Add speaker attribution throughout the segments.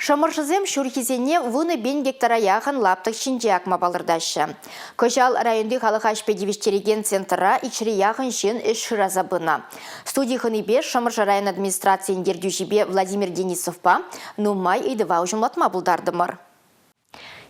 Speaker 1: Шӑмӑршӑсем ҫурхисене 10 000 гектара яхӑн лаптӑк ҫинче акма палӑртаҫҫӗ. Кӑҫал районти халӑха ӗҫпе тивӗҫтерекен центра икҫӗре яхӑн ҫын ӗҫ шыраса пынӑ. Студи хӑнипе Шӑмӑршӑ район администрацийӗн ертӳҫипе Владимир Денисовпа нумай ыйтӑва уҫӑмлатма пултартӑмӑр.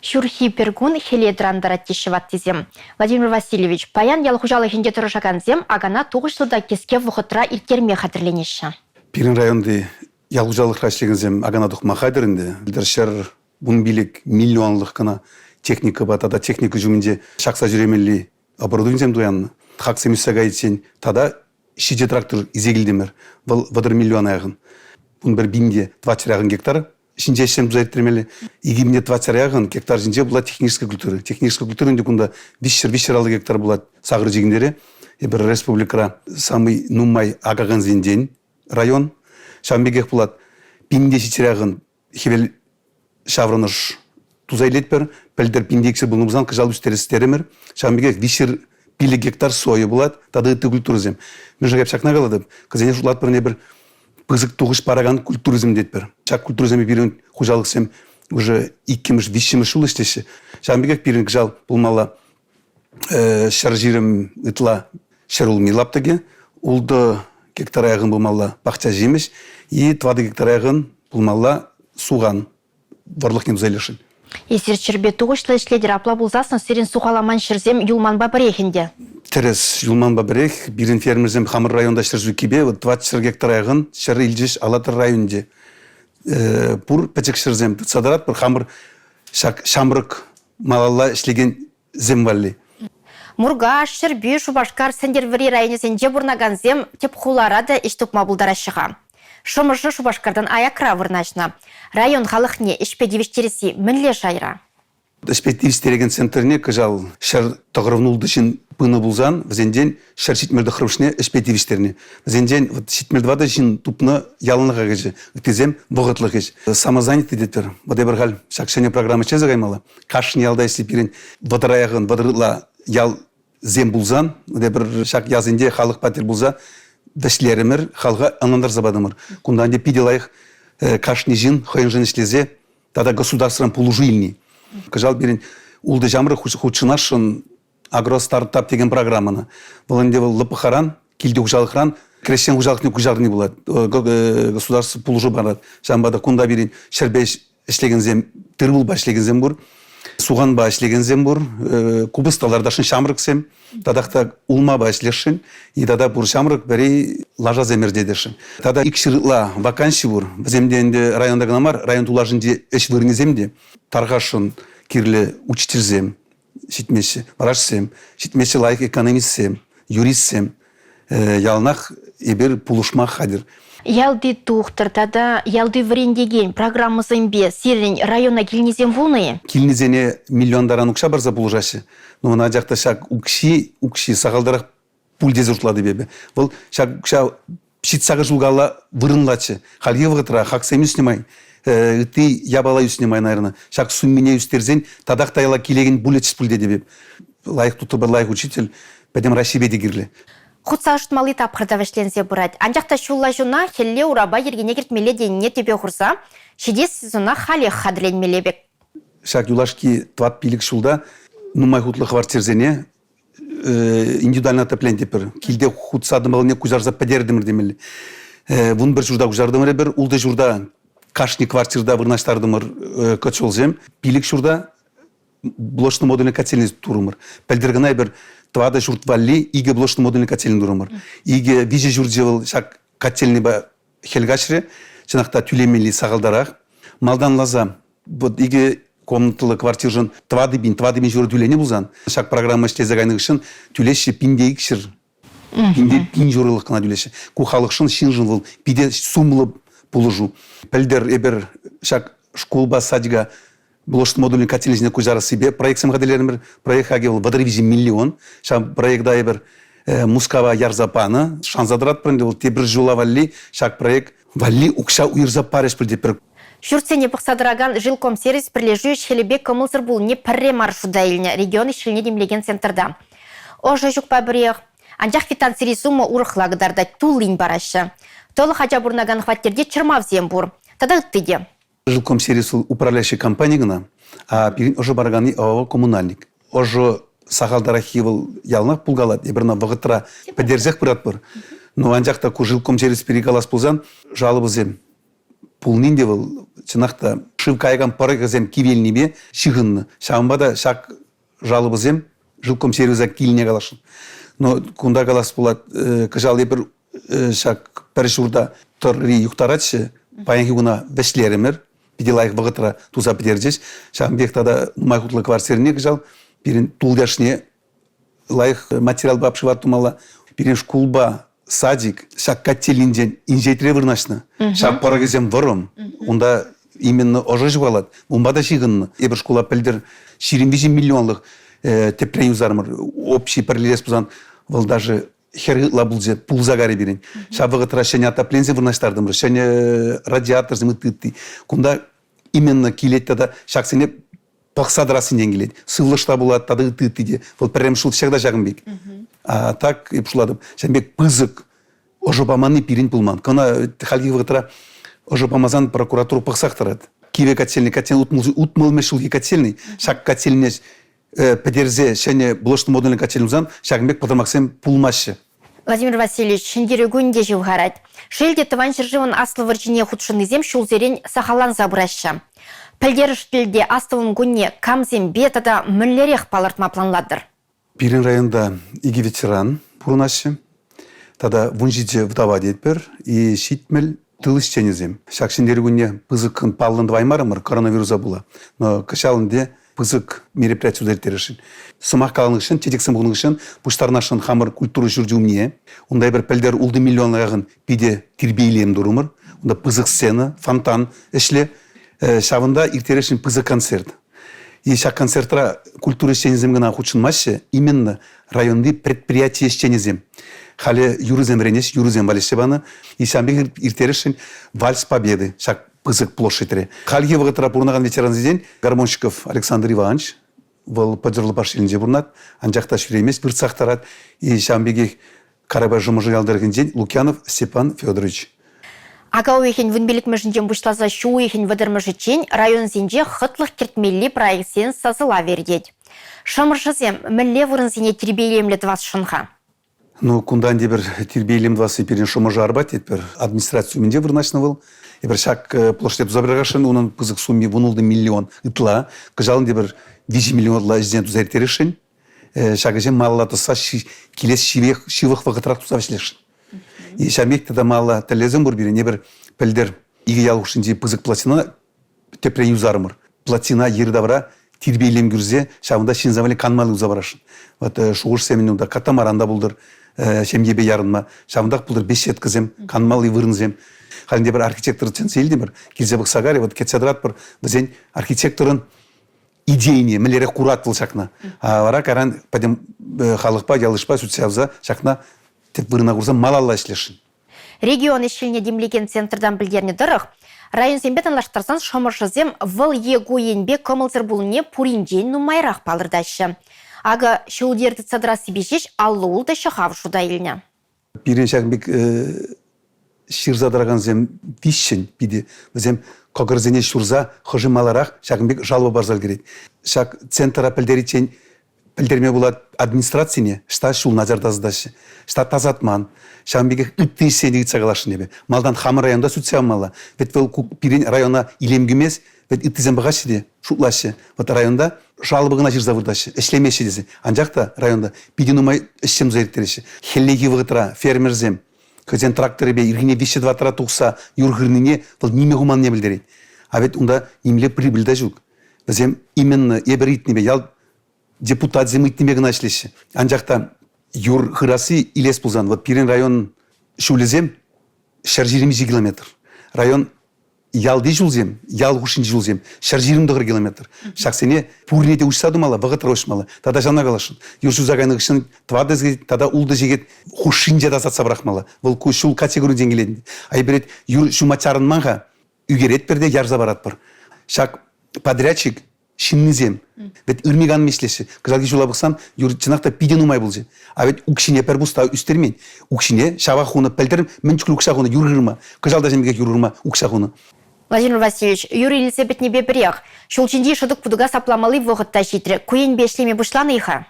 Speaker 1: Ҫурхи пӗр кун хӗле тӑрантарать теҫҫӗ ваттисем. Владимир Васильевич, паян ял хуҫалӑхӗнче тӑрӑшакансем акана тухӑҫлӑ та кӗске вӑхӑтра ирттерме хатӗрленеҫҫӗ.
Speaker 2: Пирӗн районти ял хуҫалӑхра ӗҫлекенсем акана тухма хатӗр ӗнтӗ. Пӗлтӗр 115 миллионлӑх кӑна техникӑпа тата техника ҫумӗнче ҫакса ҫӳремелли оборудованисем туяннӑ. Хаксем ӳссе кайиччен тата ҫичӗ трактор илсе килтӗмӗр. Вӑл 30 миллиона яхӑн. 11 пин те 400 яхӑн гектар ҫинче ӗҫсем туса ирттермелле. 2 400 яхӑн гектар ҫинче пулать техническая культура. Техническая культура ӗнтӗ кунта 300-350 гектар пулать сахӑр чикӗнтере. Эпир республикӑра самый нумай акакансенчен район. Ҫавӑн пекех пулать 1700 яхӑн хӗвел ҫаврӑнӑш туса илетпӗр. Пӗлтӗр 1200 пулнӑ пулсан кӑҫал ӳстерес терӗмӗр. Ҫавӑн пекех 305 гектар соя пулать тата ытти культурӑсем. Мӗншӗн эп ҫакна калатӑп? Кӗсене шутлатпӑр эпир пысӑк тухӑҫ паракан культурӑсем тетпӗр. Ҫак культурӑсемпе пирӗн хуҫалӑхсем уже иккӗмӗш, виҫҫӗмӗш ҫул ӗҫлеҫҫӗ. Ҫавӑн пекех пирӗн кӑҫал пулмалла 120 ытла 100 улми лаптӑкӗ, 6 гектара яхӑн пулмалла пахча ҫимӗҫ и 4 гектара яхӑн пулмалла сухан вӑрлӑхне туса илесшӗн.
Speaker 1: Эсир ҫӗрпе тухӑҫлӑ ӗҫлетӗр, апла пулсассӑн сирӗн сухаламан ҫӗрсем юлманпа пӗрех ӗнтӗ.
Speaker 2: Тӗрӗс, юлманпа пӗрех. Пирӗн фермерсем хамӑр районта ҫӗр ҫуккипе вот 400 гектара яхӑн ҫӗр илчӗҫ Алатыр районӗнче. Пур пӗчӗк ҫӗрсем тытса тӑратпӑр хамӑр ҫак ҫамрӑк малалла ӗҫлекенсем валли.
Speaker 1: Муркаш, Ҫӗрпӳ, Шупашкар, Сӗнтӗрвӑрри районӗсенче пурӑнакансем тӗп хулара та ӗҫ тупма пултараҫҫӗ-ха. Шӑмӑршӑ Шупашкартан аякра вырнаҫнӑ. Район халӑхне ӗҫпе тивӗҫтересси мӗнле шайра?
Speaker 2: Ӗҫпе тивӗҫтерекен центрне кӑҫал 196 ҫын пынӑ пулсан, вӗсенчен 179-шне ӗҫпе тивӗҫтернӗ. Вӗсенчен вот 74 ҫын тупнӑ яланлӑха кӗчӗ. Ыттисем вӑхӑтлӑх ӗҫ. Самозанятый тетпӗр. Вот эпир халь ҫак ҫӗнӗ программа ӗҫлесе каймалла. Кашни ялта ӗҫле пирӗн вӑтӑра яхӑн, 30 ытла ялсем пулсан, эпир ҫак ялсенче халӑхпа тӗл пулса вӗҫлерӗмӗр, халӑха ӑнлантарса патӑмӑр. Кунта ӗнтӗ питӗ лайӑх кашни ҫын хӑйӗншӗн ӗҫлесе тата государствӑран пулӑшу илни. Кӑҫал пирӗн ултӑ ҫамрӑк хутшӑнасшӑн агростартап текен программӑна. Вӑл ӗнтӗ вӑл ЛПХран, килти хуҫалӑхран крестьян хуҫалӑхне куҫарни пулать. Государство пулӑшу парать. Ҫавӑнпа та кунта пирӗн ҫӗрпе ӗҫлекенсем, тыр-пулпа ӗҫлекенсем пур, суханпа ӗҫлекенсем пур, купӑста лартасшӑн ҫамрӑксем, татах та улмапа ӗҫлесшӗн, и тата пур ҫамрӑк пӗри лашасем ӗрчетесшӗн. Тата 200 ытла ваканси пур. Вӗсем те ӗнтӗ районта кӑна мар, район тулашӗнчи ӗҫ вырӑнӗсем те тархасшӑн кирлӗ учительсем ҫитмеҫҫӗ, врачсем, ҫитмеҫҫӗ лайӑх экономистсем, юристсем. Яланах эпир пулӑшма хатӗр.
Speaker 1: Ялти тухтӑр тата ялти вӗрентекен программӑсемпе сирӗн района килнисем пулнӑ-и?
Speaker 2: Килнисене миллион таран укҫа парса пулӑшаҫҫӗ. Но анчах та ҫак укҫи, укҫи сахалтарах пуль тесе шутлатӑп эпӗ. Вӑл ҫак укҫа ҫитсакӑр ҫулкалла вырӑнлатчӗ. Хальхи вӑхӑтра хаксем ӳснӗ май, ытти япала ӳснӗ май, наверное, ҫак суммине ӳстерсен татах та яла килекен пулӗччӗ пуль тетӗп эп. Лайӑх тухтӑрпа лайӑх учитель пӗтӗм Раҫҫейпе те кирлӗ.
Speaker 1: Хутса ӑшӑтмалли тапхӑр та вӗҫленсе пырать. Анчах та ҫулла ҫуна, хӗлле урапа йӗркене кӗртмелле тенине тӗпе хурса ҫитес сезона халех хатӗрленмелле пек.
Speaker 2: Ҫак юлашки тӑват-пилӗк ҫулта нумай хутлӑ хваттерсене индивидуально отопление тетпӗр. Килте хутса тӑмаллине куҫарса пӗтертӗмӗр темелле. 11 ҫурта куҫартӑмӑр эпир, ултӑ ҫурта кашни квартирта вырнаҫтартӑмӑр котелсем, пилӗк ҫурта блочно-модульный котельный турӑмӑр. Пӗлтӗр кӑна эпир тӑватӑ ҫурт валли икӗ блочно-модульный котельный турӑмӑр. Икӗ, виҫӗ ҫурчӗ вӑл ҫак котельныйпа хӗл каҫрӗ. Чӑнах та тӳлемелли сахалтарах. Малтанласа вот икӗ комнатӑллӑ квартиршӑн 4 000, 4 500 тӳленӗ пулсан, ҫак программа ӗҫлесе кайнӑ хыҫҫӑн тӳлеҫҫӗ 1200, 1000 ҫурӑлӑх кӑна тӳлеҫҫӗ. Ку халӑхшӑн, ҫыншӑн вӑл питӗ сумлӑ пулӑшу. Пӗлтӗр эпир ҫак шкулпа садика блочный модульный котельнӑйсене куҫарассипе проектсем хатӗрлерӗмӗр. Проект хакӗ вӑл 33 миллион. Ҫав проекта эпир Мускава ярса панӑ. Шанса тӑратпӑр ӗнтӗ вӑл тепӗр ҫула валли ҫак проект валли укҫа уйӑрса парӗҫ пуль тетпӗр.
Speaker 1: Ҫуртсене пӑхса тӑракан Жилкомсервис пӗрлешӳ ӗҫ-хӗлӗпе кӑмӑлсӑр пулнине пӗрре мар шута илнӗ регион ӗҫ-хӗлне тимлекен центрта. Ӑшӑ ҫукпа пӗрех. Анчах квитанцири сумма урӑхла кӑтартать, туллин параҫҫӗ. Тӑлӑх ача пурӑнакан хваттерте чӑрмавсем пур. Тата ытти те.
Speaker 2: Жилкомсервис управляющей компани кӑна, а пирӗн ӑшӑ параканни ОАО «Коммунальник». Ӑшӑ сахалтараххи вӑл яланах пулкалать. Эпир ӑна вӑхӑтра пӗтерсех пыратпӑр. Но анчах та ку жилкомсервис пирки калас пулсан, жалобӑсем пулнин те вӑл чӑнах та шыв каякан пӑрӑхӗсем кивелнипе ҫыхӑннӑ. Ҫавӑнпа та ҫак жалобӑсем жилкомсервиса килне каласшӑн. Но кунта калас пулать, кӑҫал эпир ҫак пӗр ҫурта тӑрри юхтаратчӗ. Паянхи куна вӗҫлерӗмӗр. Питӗ лайӑх вӑхӑтра туса пӗтерчӗҫ. Ҫавӑн пек тата нумай хутлӑ квартирне кӑҫал пирӗн тулташне лайӑх материалпа обшивать тумалла. Пирӗн шкулпа садик ҫак котельнинчен инҫетре вырнаҫнӑ. Ҫав пӑрӑхӗсем вӑрӑм. Унта именно ӑшӑ ҫухалать. Унпа та ҫыхӑннӑ. Эпир шкула пӗлтӗр 23 миллионлӑх тӗпрен юсарӑмӑр. Общий пӗрлелес пулсан вӑл даже хӗр ытла пулчӗ, пулса карӗ пирӗн. Ҫав вӑхӑтра ҫӗнӗ отопленсем вырнаҫтартӑмӑр, ҫӗнӗ радиаторсем ытти ытти. Кунта именно килет тата ҫаксене пӑхса тӑрассинчен килет. Сывлӑш та пулать тата ытти ытти те. Вӑл пӗрремӗш ҫул всегда ҫакӑн пек. А так эп шутлатӑп, ҫавӑн пек пысӑк ӑшӑ паманни пирӗн пулман. Кӑна хальхи вӑхӑтра ӑшӑ памасан прокуратура пӑхсах тӑрать. Кивӗ котельный, котельный утмӑлмӗш ҫулхи котельный. Ҫак котельне пӗтерсе ҫӗнӗ блочный модульный котельный тусан ҫакӑн пек пӑтӑрмахсем пулмаҫҫӗ.
Speaker 1: Владимир Васильевич, Ҫӗнтерӳ кунӗ те ҫывхарать. Шел те, Тӑван ҫӗршывӑн Аслӑ вӑрҫине хутшӑннисем ҫулсерен сахалланса пыраҫҫӗ. Пӗлтерӗшлӗ те астӑвӑм кунне камсемпе тата мӗнлерех палӑртма планлатӑр?
Speaker 2: Пирӗн районта икӗ ветеран пурӑнаҫҫӗ. Тата 17 вдова тетпӗр и 70 тыл ӗҫченӗсем. Ҫак Ҫӗнтерӳ кунне пысӑккӑн паллӑн тӑваймарӑмӑр коронавируса пула. Но кӑҫал ӗнтӗ пысӑк мероприяти туса ирттересшӗн. Сӑмах каланӑ хыҫҫӑн, чечексем хунӑ хыҫҫӑн пуҫтарӑнасшӑн хамӑр культура ҫурчӗ умне. Унта эпир пӗлтӗр ултӑ миллиона яхӑн питӗ тирпей-илем турӑмӑр. Унта пысӑк сцена, фонтан ӗҫлӗ. Ҫавӑнта ирттересшӗн пысӑк концерт. И ҫак концертра культура ӗҫченӗсем кӑна хутшӑнмаҫҫӗ, именно районти предприяти ӗҫченӗсем. Халӗ юрӑсем вӗренеҫ, юрӑсем валеҫсе панӑ. И ҫавӑн пек ирттересшӗн Вальс Победы ҫак пысӑк площадьре. Хальхи вӑхӑтра пурӑнакан ветерансенчен Гармонщиков Александр Иванович, вӑл Пӑчӑрлӑ Пашьелӗнче пурӑнать, анчах та ҫӳремест, выртсах тӑрать. И ҫавӑн пекех Карапай Шӑмӑршӑ ял тӑрӑхӗнчен Лукьянов Степан Федорович.
Speaker 1: Ака уйӑхӗн вунпиллӗкмӗшӗнчен пуҫласа ҫу уйӑхӗн вӑтӑрмӗшӗччен районсенче хӑтлӑх кӗртмелли проектсен сасӑлавӗ иртет. Шӑмӑршӑсем мӗнле вырӑнсене тирпей-илемлӗ тӑвасшӑн-ха?
Speaker 2: Ну, кунтан тепӗр тирпей-илем тӑвасси пирӗн Шӑмӑршӑ Арбат тетпӗр. Администраци умӗнче вырнаҫнӑ вӑл. Эпир ҫак э, площаде туса пыраканшӑн унӑн пысӑк сумми 16 миллион ытла. Кӑҫал тепӗр 3 миллион ытла ӗҫсене туса ирттересшӗн. Ҫак ӗҫе малалла тӑсса килес ҫывӑх вӑхӑтрах туса вӗҫлесшӗн. И ҫав пек тата малалла тӗллевсем пур пирӗн. Эпир пӗлтӗр икӗ ял хушшинчи пысӑк плотина тӗпрен юсарӑмӑр. Плотина йӗри-тавра тирпейлем кӳрсе ҫавӑнта ҫынсем валли канмалли туса парасшӑн. Вот шухӑшсем унта катамаран та пултӑр, ҫемьепе ярӑнма. Ҫавӑнтах пултӑр беседкӑсем, канмалли вырӑнсем. Халь тепӗр архитектор чӗнсе илтӗмӗр, килсе пӑхса карӗ, вот кӗтсе тӑратпӑр. Вӗсен архитекторӑн идейине мӗнлерех курать вӑл ҫакна. А вара кайран пӗтӗм халӑхпа, ял-йышпа сӳтсе явса ҫакна тӗп вырӑна хурса малалла ӗҫлесшӗн.
Speaker 1: Регион ӗҫ-хӗлне тимлекен центртан пӗлтернӗ тӑрӑх, районсемпе танлаштарсан шӑмӑршӑсем вӑл е ку енпе кӑмӑлсӑр пулнине пуринчен нумайрах палӑртаҫҫӗ. Акӑ, ҫул-йӗр тытса тӑрассипе ҫеҫ 56 ҫӑхав шута илнӗ.
Speaker 2: Пирӗн ҫакӑн пек ҫырса тӑракансем виҫҫӗн питӗ. Вӗсем кӑкӑрсене ҫурса хӑшӗ маларах ҫакӑн пек жалоба парса ӗлкӗрет. Ҫак центра пӗлтериччен пӗлтерме пулать администрацине, ӑҫта ҫул начар тасатаҫҫӗ, ӑҫта тасатман. Ҫавӑн пекех ытти ӗҫсене ыйтса каласшӑн эпӗ. Малтан хамӑр районта сӳтсе явмалла. Вӗт вӑл ку пирӗн района илем кӳмест, Вӗт ыттисем пӑхаҫҫӗ те, шутлаҫҫӗ. Вот районта жалоба кӑна ҫырса выртаҫҫӗ, ӗҫлемеҫҫӗ тесе. Анчах та районта питӗ нумай ӗҫсем туса ирттереҫҫӗ. Хӗллехи вӑхӑтра фермерсем хӑйсен тракторӗпе ирхине виҫҫӗ-тӑваттӑра тухса юр хырнине вӑл ниме хуманне пӗлтерет. А ведь унта нимле прибыль та ҫук. Вӗсем именно эпир ыйтнипе ял депутатсем ыйтнипе кӑна ӗҫлеҫҫӗ. Анчах та юр хырасси илес пулсан, вот пирӗн район ҫулӗсем 122 километр. Район ялти ҫулсем, ял хушшинчи ҫулсем 129 километр. Ҫаксене пурне те уҫса тумалла, вӑхӑтра уҫмалла. Тата ҫавна каласшӑн. Юр ҫуса кайнӑ хыҫҫӑн тӑватӑ сехет тата ултӑ сехет хушшинче тасатса пӑрахмалла. Вӑл ку ҫул категоринчен килет. А эпир юр ҫума чарӑнман-ха, ӳкеретпӗр те ярса паратпӑр. Ҫак подрядчик ҫыннисем. Вӗт ырми-канми ӗҫлеҫҫӗ. Кӑҫалхи ҫула пӑхсан юр чӑнах та питӗ нумай пулчӗ. А вӗт укҫине пӗр пус та ӳстермен. Укҫине ҫавах хунӑ. Пӗлтӗр мӗн чухлӗ укҫа хунӑ юр хырма. Кӑҫал та ҫавӑн пекех юр хырма укҫа хунӑ.
Speaker 1: Владимир Васильевич, юр илсе пӗтнипе пӗрех. Ҫул ҫинчи шӑтӑк-путӑка сапламалли вӑхӑт та ҫитрӗ. Ку енпе ӗҫлеме пуҫланӑ-и-ха?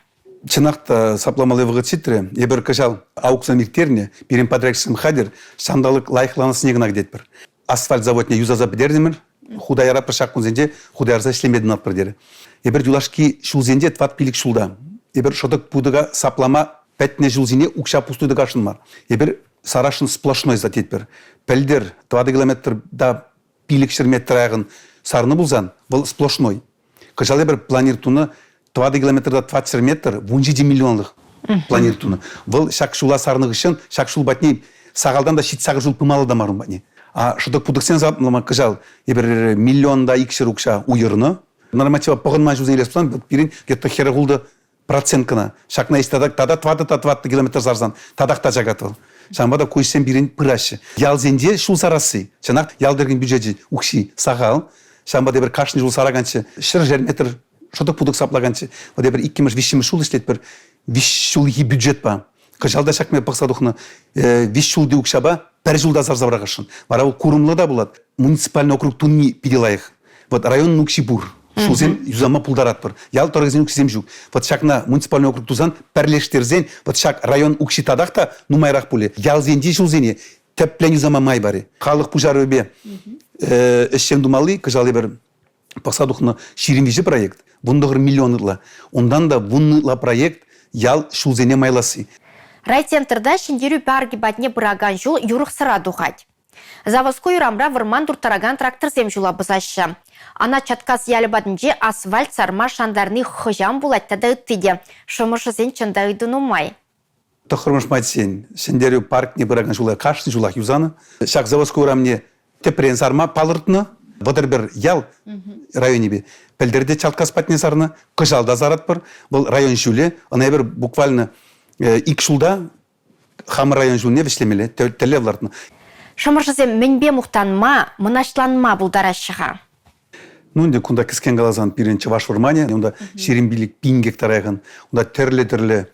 Speaker 2: Чӑнах та сапламалли вӑхӑт ҫитрӗ. Эпир кӑҫал аукцион ирттернӗ. Пирӗн подрядчиксем хатӗр. Ҫанталӑк лайӑхланассине кӑна кӗтетпӗр. Асфальт заводне юсаса пӗтертӗмӗр. Хута яратпӑр ҫак кунсенче хута ярса ӗҫлеме тытӑнатпӑр терӗ. Эпир юлашки ҫулсенче тӑват-пилӗк ҫулта эпир шӑтӑк-путӑка саплама пӗтнӗ ҫулсене укҫа пустуй тӑкасшӑн мар. Эпир сарасшӑн сплошной за тетпӗр. Пӗлтӗр 4 километрта 500 метр яхӑн сарнӑ пулсан вӑл сплошной. Кӑҫал эпир планир тунӑ 4 километрта 400 метр 17 миллионлӑх планир тунӑ. Вӑл ҫак ҫула сарнӑ хыҫҫӑн ҫак ҫул патне сахалтан та ҫитсакӑр ҫул пымалла та мар ун патне. А шӑтӑк-путӑксен саплама кӑҫал эпир миллион та икҫӗр укҫа уйӑрнӑ. Норматива пӑхӑнман ҫулсене илес пулсан пирӗн где-то 46 процент кӑна. Ҫакна ӗҫ тата тата тӑватӑ та тӑваттӑ километр сарсан татах та чакать вӑл. Ҫавӑнпа та ку ӗҫсем пирӗн пыраҫҫӗ. Ялсенче ҫул сарасси, чӑнах, ял тӑрӑхӗн бюджечӗ укҫи сахал. Ҫавӑнпа та эпир кашни ҫул сараканччӗ, ҫӗршер метр шӑтӑк-путӑк саплаканччӗ. Вот эпир иккӗмӗш, виҫҫӗмӗш ҫул ӗҫлетпӗр виҫ ҫулхи бюджетпа. Кӑҫал та ҫакна пӑхса тухнӑ виҫ ҫулти укҫапа пӗр ҫулта сарса пӑрахасшӑн. Вара вӑл курӑмлӑ та пулать. Муниципальный округ туни питӗ лайӑх. Вот районӑн укҫи пур. Ҫулсем юсама пултаратпӑр. Ял тӑрӑхӗсен укҫисем ҫук. Вот ҫакна муниципальный округ тусан пӗрлештерсен вот ҫак район укҫи татах та нумайрах пулӗ. Ялсенчи ҫулсене тӗплӗн юсама май парӗ. Халӑх пуҫарӑвӗпе ӗҫсем тумалли кӑҫал эпир пӑхса тухнӑ 23 проект, 19 миллион ытла. Унтан та вуннӑ ытла проект ял ҫулсене майласси.
Speaker 1: Райцентрта Ҫӗнтерӳ паркӗ патне пыракан ҫул юрӑхсӑра тухать. Заводской урамра вӑрман турттаракан тракторсем ҫула пӑсаҫҫӗ. Анат Чаткас ялӗ патӗнче асфальт сарма шантарни хӑҫан пулать тата ытти те. Шӑмӑршӑсен чӑн та ыйту нумай.
Speaker 2: Тӑххӑрмӗш майсен Ҫӗнтерӳ паркне пыракан ҫула кашни ҫулах юсанӑ. Ҫак Заводской урамне тӗпрен сарма палӑртнӑ. 31 ял районӗпе. Пӗлтӗр те Чалткас патне сарнӑ, кӑҫал та саратпӑр. Вӑл район ҫулӗ. Ӑна эпир буквально ик ҫулта хамӑр район ҫулне вӗҫлемелле тӗллев лартнӑ.
Speaker 1: Шӑмӑршӑсем мӗнпе мухтанма, мӑнаҫланма пултараҫҫӗ-ха?
Speaker 2: Ну, ӗнтӗ кунта кӗскен каласан пирӗн Чӑваш вӑрманӗ, унта 25 пин гектар яхӑн, унта тӗрлӗ-тӗрлӗ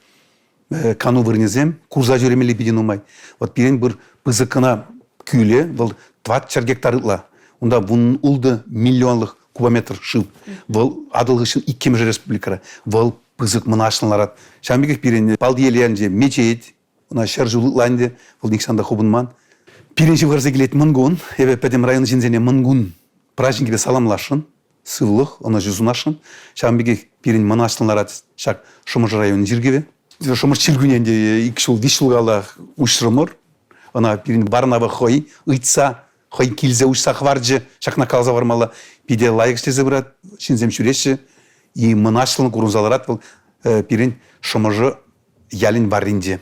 Speaker 2: кану вырӑнӗсем, курса ҫӳремелли питӗ нумай. Вот пирӗн пыр пысӑк кӑна кӳлӗ, вӑл 400 гектар ытла. Унта 16 миллионлӑх кубометр шыв. Вӑл Атӑл хыҫҫӑн иккӗмӗш республикӑра. Вӑл пысӑк мӑнаҫлӑн ларать. Ҫавӑн пекех пирӗн Палтиел ялӗнче мечет, ӑна ҫӗр ҫул ытла ӗнтӗ, вӑл нихҫан та хупӑнман. Пирӗн ҫывхарса килет Мӑнкун. Эпӗ пӗтӗм район ҫынсене Мӑнкун праҫникӗпе саламласшӑн, сывлӑх, ӑнӑҫу сунасшӑн. Ҫавӑн пекех пирӗн мӑнаҫлӑн ларать ҫак Шӑмӑршӑ районӗн чиркӗвӗ. Шӑмӑрш чиркӳне ӗнтӗ ик ҫул, виҫ ҫул каялла уҫрӑмӑр. Ӑна пирӗн Варнава хӑй ыйтса хӑй килсе уҫса хӑварчӗ. Ҫакна каласа хӑвармалла. Питӗ лайӑх ӗҫлесе пырать. Ҫынсем ҫӳреҫҫӗ. И мӑнаҫлӑн курӑнса ларать вӑл пирӗн Шӑмӑршӑ ялӗн варринче.